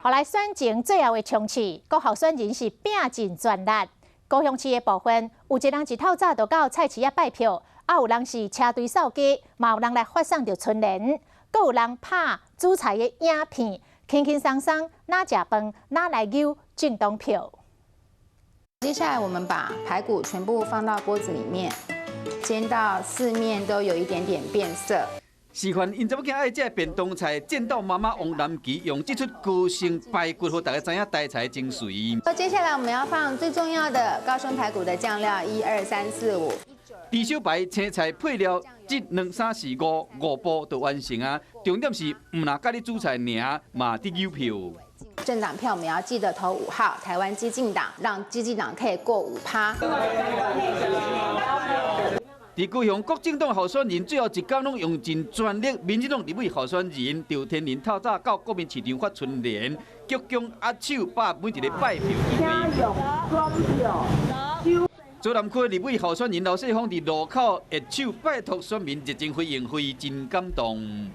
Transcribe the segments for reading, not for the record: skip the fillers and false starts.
予來選前最後的衝刺，各候選人是拼盡全力。高雄市的部分，有一人一透早就到菜市仔拜票，啊有人是車隊掃街，嘛有人來發送著春聯，閣有人拍煮菜的影片，輕輕鬆鬆哪食飯哪來搝政黨票。接下來我們把排骨全部放到鍋子裡面，煎到四面都有一點點變色。示範𪜶查某囝愛食便當菜，戰鬥媽媽王南琪用這齣高雄排骨，予大家知影台菜精髓。接下來我們要放最重要的高雄排骨的醬料，一二三四五。豬小排青菜配料，這兩三四五五步就完成啊！重點是毋但佮你煮菜爾，嘛佇搝票。政黨票我們要記得投5號，台灣基進黨，讓基進黨可以過5趴。佇高雄各政黨候選人最後一工攏用盡全力，民進黨立委候選人趙天麟透早到國民市場發春聯，鞠躬握手，把每一個拜票機會。左南區立委候選人劉世芳佇路口握手拜託選民熱情回應，予伊真感動。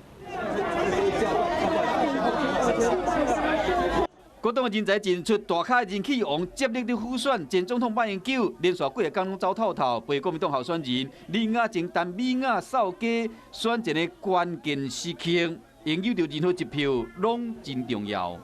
國黨人才盡出，大咖人氣王接力佇輔選，前總統馬英九連續幾个工攏走透透，陪國民黨候選人李雅晴、陳美雅掃街，選戰的關鍵時刻，擁有著任何一票攏真重要。